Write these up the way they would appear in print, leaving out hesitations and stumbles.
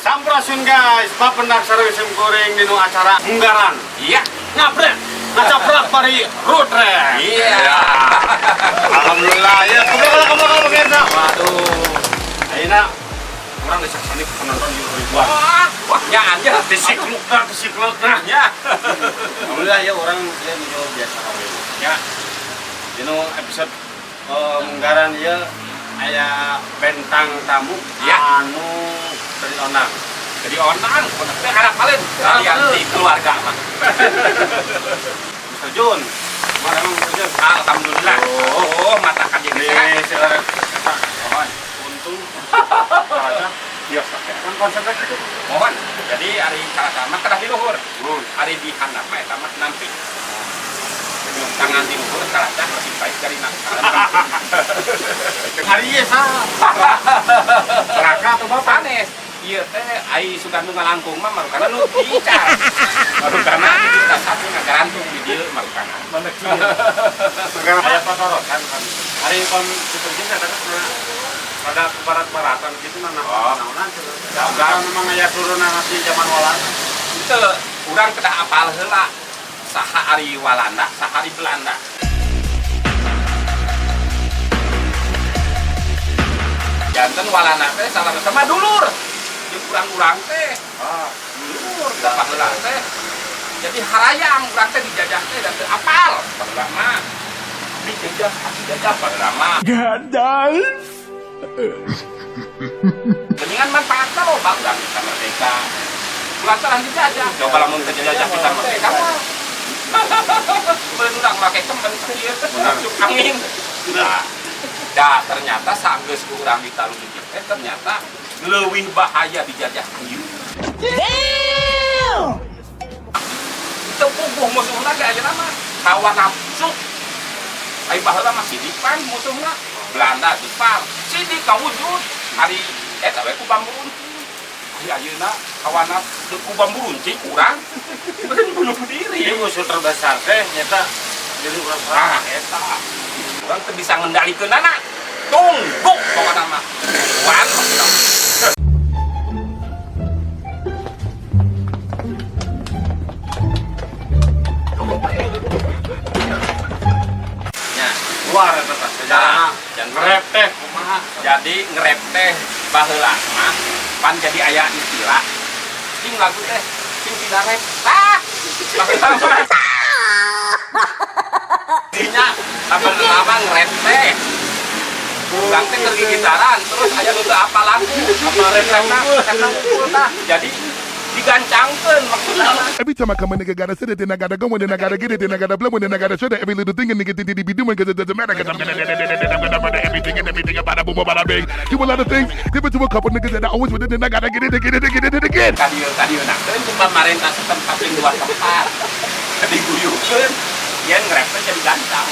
Sampurasun guys, papendak sareng sim kuring dinu acara Munggaran. Iya. Ngabret, ngacaprak bari road trip. Iya. Alhamdulillah ya, kebakal kebakal pemirsa. Waduh. Ayeuna urang disaksani ku penonton di ribuan. Wah, wah, nya aja. Disiklukna, disiklukna. Ya. Alhamdulillah ya, urang ya nuju biasa kabeh. Ya. Dinu episode Munggaran ya aya bentang tamu Ya. Anu dari onang. Jadi onang, teh anak paling kalian di keluarga mah. Mr. Jun. Mana emang Mr. Jun? Alhamdulillah. Oh. Oh, mata kan jadi Ini sehat. silakan. Untung. Aja. Biasa ya. Kan konsepnya gitu. Mohon. Jadi ari salah mah kedah di luhur. Ari di handap mah eta mah nampi. Tangan di luhur salah lebih baik dari nang. Hari ieu saha? Raka atau bapak? Sanes. Ieu teh ai sugan nu ngalangkung mah marukana nu diical. Marukana di satu ngagarantung di dieu marukana. Mana Sekarang aya patorosan kan. Hari kon Mr. Jun katakan pada ke barat-baratan gitu nah Oh. naonan. Ya, Kan memang aya turunan di zaman Walanda. Teu, urang kedah apal heula saha ari Walanda, saha ari Belanda. Janten Walanda teh salah sama dulur. Jeung urang-urang teh Ah, dulur da baheula teh. Jadi harayang urang teh dijajah teh dan teu apal baheula mah. Dijajah, dijajah baheula mah. Gandalf. Mendingan manfaatna loba urang bisa merdeka. Kulantaran dijajah. Coba lamun teu dijajah bisa merdeka mah. Beun urang make kemen sakieu masuk angin. Nah, dah ternyata sanggeus ku urang ditaruh di teh ternyata leuwih bahaya dijajah ieu. Damn! Teu puguh musuhna ge ayeuna mah hawa nafsu. Ai baheula mah sidik pan musuhna. Belanda Jepang, sidik kawujud. Hari eta we ku bambu runcing. Ari ayeuna hawa nafsu ku bambu runcing urang. Beun bunuh diri. Ini musuh terbesar teh nyata diri urang Nah, sorangan. eta. Urang teu bisa ngendalikeunana. Tungguk pokona mah. Wan maksudna. Ya, Luar eta teh sejarah. Jangan Ngerep teh kumaha? Jadi ngerep teh baheula mah pan jadi aya istilah. Cing lagu teh cing tidak rep. Ah, baheula mah. Dinya sabenerna mah ngerep teh. Urang teh keur gitaran terus aya nu teu apal lagu. Apa rep Repna repna unggul tah. Jadi digancangkeun maksudna mah. Every time I come a nigga gotta sit it, then I gotta go and then I gotta get it, then I gotta blow and then I gotta shut it. Every little thing a nigga think that he be doing, cause it doesn't matter, cause I'm gonna everything and everything about a boom, about a bang. Do a lot of things, give it to a couple niggas that I always with it, then I gotta get it, get it, get it, again. Kadieu kadieu nakeun ku pamarentah setempat jeung dua tempat. Diguyukeun yen ngerep teh jadi gancang.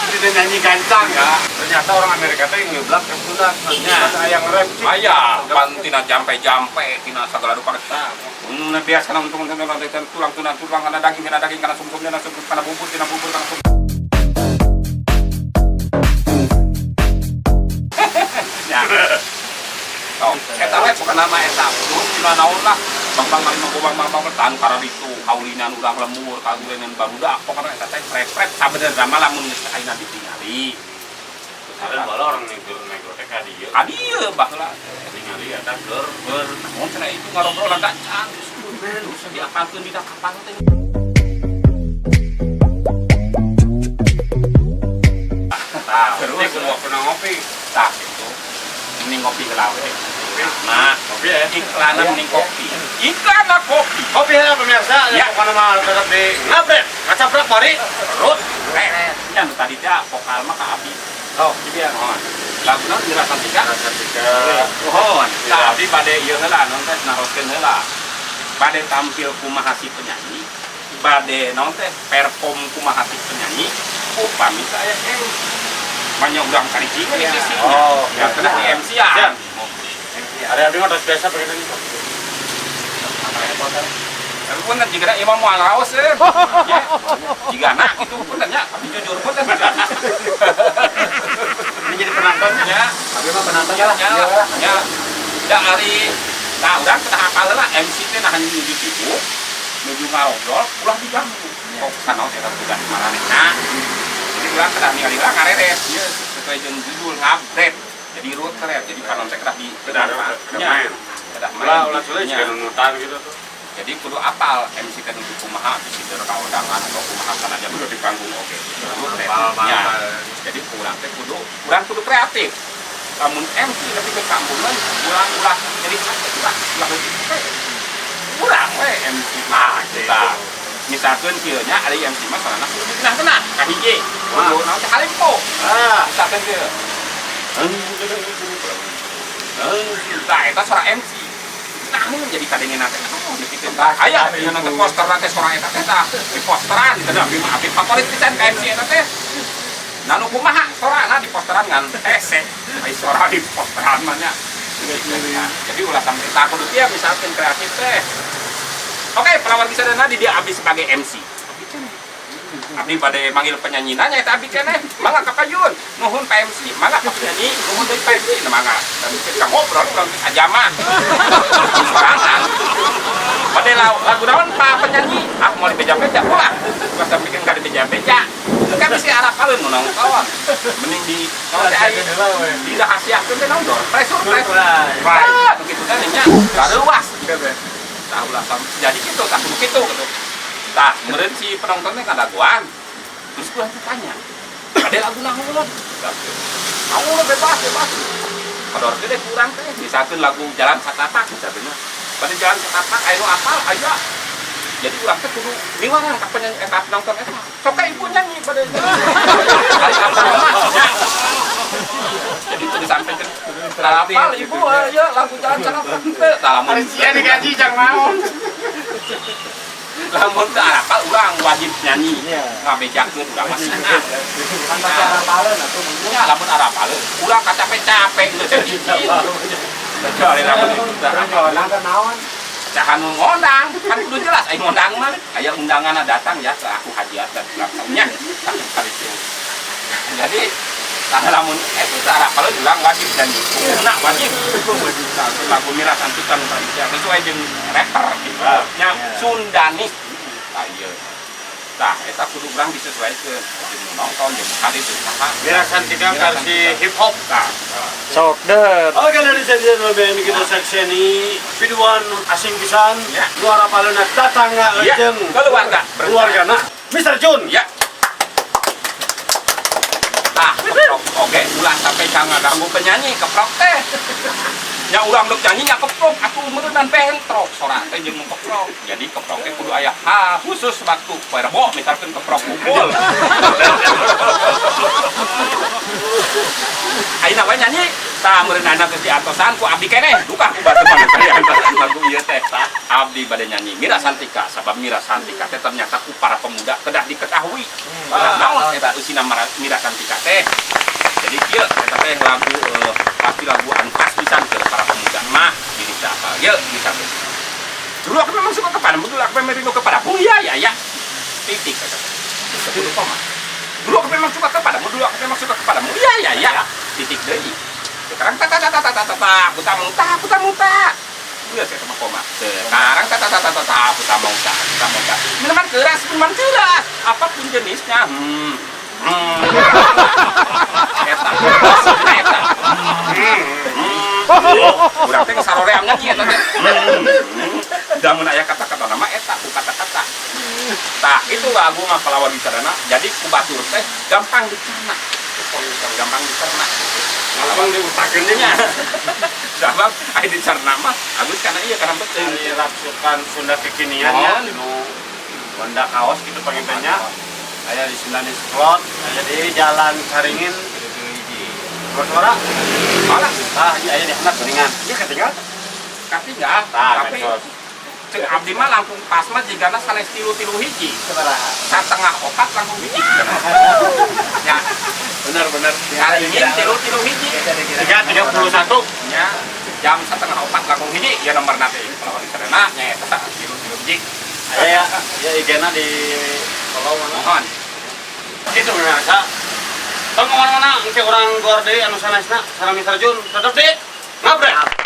Jadi nyanyi gancang ya. Ternyata orang Amerika teh ngeblak ke Sunda. Nya. Ternyata aya ngerep cik. Aya pan tina jampe-jampe tina sagala rupa. Nah, biasa na untung untung tulang tulang tulang kana daging kana daging kana sumsum kana sumsum kana bubur tina bubur kana sumsum. Ya. Oh, eta we pokona mah eta. Terus tina naon lah. Bang bang bang bang bang bang bang tan kararitu kaulinan urang lembur kaulinan barudak pokona eta teh rep-rep sabenerna mah lamun geus ayeuna ditingali. Padahal bala orang negro negro teh ka dieu. Ka dieu baheula. Tingali eta keur keur Naon cenah itu ngarobrol gancang. Terus diapalkeun dina kapal teh. Nah, terus terus kudu waktu ngopi. Tah itu. Mending ngopi heula we. Nah, Kopi ya. iklanna mending kopi. Iklanna kopi. Kopi ya pemirsa, Ya. ya pokoknya mah tetap di ngabret, ngacaprak bari road. Nya nu tadi teh vokal mah ka abi. Oh, gitu ya. Mohon. Laguna Mira Santika. Santika. Mohon. Tah abdi bade ieu heula naon teh naroskeun heula. Bade tampil kumaha si penyanyi, bade naon teh perform kumaha si penyanyi, upami saya MC. Banyak urang caricing di sisinya. Oh, ya kena di MC ya. Siap. Ada abdi mah terus biasa begitu nih. Tapi pun kan jika imam moal raos eh. Ya. Jika anak itu pun nya, tapi jujur pun kan. Ini jadi penontonnya. Ya, Tapi mah penontonnya lah. ya, ya. Da ari Nah, urang kedah apal heula MC teh nah nuju sibuk, nuju ngarobrol, ulah diganggu. Kok sanaos eta tugas maranehna. Jadi urang kedah ningali heula kareres ieu sesuai jeung judul ngabret. Jadi road trip, jadi panon teh kedah di Kedah nya. main. Kedah main. Ulah ulah sulit Nya. sih nunutan gitu tuh. Jadi kudu apal MC teh nuju kumaha bisi teu ka undangan atau kumaha sanajan udah di panggung oge. Road trip. Apal Nya. banget. Jadi kurang teh kudu kurang kudu kreatif. Lamun MC lebih ke kampungan ulah ulah jadi hati ulah ulah lebih teh. Kurang we MC mah gitu. Tah. Misalkan kieu nya ari MC mah soalna kudu ditenah-tenah ka hiji. Kudu naon teh halimpo. Ah. Misalkan kieu. Tah eta suara MC. Nah, ini jadi kadengena teh. Oh, dipikeun tah. Aya ieu nanti poster teh suara eta teh tah. Di posteran gitu abdi mah abdi favorit pisan ka MC eta teh. Nah, nu kumaha sorana di posteran ngan hese. Ai sora di posteran mah nya. Jadi ulah sampai tak kudu kieu misalkan kreatif teh. Oke, pelawak bisa dana di dia abdi sebagai MC. Abdi keneh. Abdi bade manggil penyanyi nanya eta abdi keneh. Mangga ka payun. Nuhun Pak MC, mangga ka penyanyi, nuhun deui Pak MC, nah mangga. Dan kita ngobrol urang teh sajama. Sorangan. Bade lagu naon Pak penyanyi? Ah mau dibeja-beja ulah. Ulah sampai kan dibeja-beja. Kan bisi arapaleun nu nonton. Mending di naon teh ai dirahasiakeun teh naon dor. Pressure, pressure. Ah, begitu teh nya. Gareuwas. Tah ulah sampai jadi gitu, tah kudu kitu gitu. Tah, meureun si penontonnya kadaguan. Terus gua tuh tanya, ada lagu naon? Naon bebas, bebas. Padahal teh kurang teh, misalkan lagu Jalan Satapak misalkan. Pada Jalan Satapak aya nu apal aya. Jadi urang teh kudu miwaran ka penyanyi eta penonton eta. Sok ka ibu nyanyi pada kali apal mah nya. Jadi kudu sampai ke apal ibu ya lagu Jalan Satapak teh. Tah lamun Sia digaji jang naon. Lamun teu arapal urang wajib nyanyi. Iya. Ngabejakeun urang mah sina. Kan pasti arapaleun atuh mungkin. Ya lamun arapaleun urang kacape-cape geus izin. Kecuali lamun itu teu arapal. Ngondang kan naon? Saha nu ngondang, kan kudu jelas ai ngondang mah. Aya undangan datang ya ke aku hadiah dan ulang tahunnya. Tah itu. Jadi tah lamun itu teu arapaleun urang wajib nyanyi. Kuduna wajib. Tah lagu Mira Santika nu sesuai jeung rapper gitu. Nya Sundanis. Tah ieu. Tah eta kudu urang disesuaikeun jeung nu nonton jeung hadir jeung saha. Mira Santika versi hip hop. Tah. Sok deh. Oke, ladies and gentlemen, kita sakseni biduan asing pisan. Ya. Nu arapaleunna tatangga Ya, jeung keluarga. keluargana Mr. Jun. Ya. Tah, keprok oge ulah sampai jangan ganggu penyanyi, keprok teh. Nya urang dek nyanyi nya keprok atuh meureunnan bentrok sora teh jeung nu keprok. Jadi keprok teh kudu aya hal khusus waktu poe Rebo misalkan keprok kumpul. Ayeuna we nyanyi tah meureunana geus diatosan ku abdi keneh. Duka ku batur mah diantosan lagu ieu teh. Tah abdi bade nyanyi Mira Santika sabab Mira Santika teh ternyata ku para pemuda kedah diketahui. Kedah naon eta eusina Mira Santika teh. Jadi kieu eta teh lagu pasti lagu anu pas pisan ke para pemuda mah diri apa. Yeuh bisa. Dulu aku memang suka kepadamu, dulu aku memang rindu kepadamu. Iya ya ya. Titik kata. Kudu koma. Dulu aku memang suka kepadamu, dulu aku memang suka kepadamu. Iya ya ya. Titik deui. Sekarang ta ta ta ta ta ta ta ta aku tak mau ta, aku tak mau ta. Iya saya sama koma. Sekarang ta ta ta ta ta ta aku tak mau ta, aku tak mau ta. Minuman keras, minuman keras, apapun jenisnya. Eta. Eta. Urang teh saroream nyanyi eta teh. Da mun aya kata-kata nama eta ku kata-kata. Tah, itu lagu mah palawan bicarana. Jadi ku batur teh gampang dicerna. Gampang dicerna. Langsung diutakeun deui. Nya. Sabab aya dicerna mah agus kana ieu kana beuteung. Ari raksukan Sunda kekinian nya nu Honda kaos gitu pangintennya. Aya di Sundanis Cloth, aya di Jalan Caringin Suara. Malah Tah, ieu aya di handap geuningan. Ieu katinggal. katinggal, Tah, tapi medsos. cek abdi mah langkung pas mah jigana sanes tilu-tilu hiji. Sabaraha? Satengah opat langkung hiji. Ya, Bener bener. Caringin tilu-tilu hiji. 3.31. Nya jam setengah opat langkung hiji ya nomor nanti kalau di sana nya eta tilu-tilu hiji. Aya ya IG-na di follow mana? Mohon. Itu pemirsa. Tong mana-mana engke urang keluar deui anu sanesna sareng Mr. Jun tetep di Ngabret.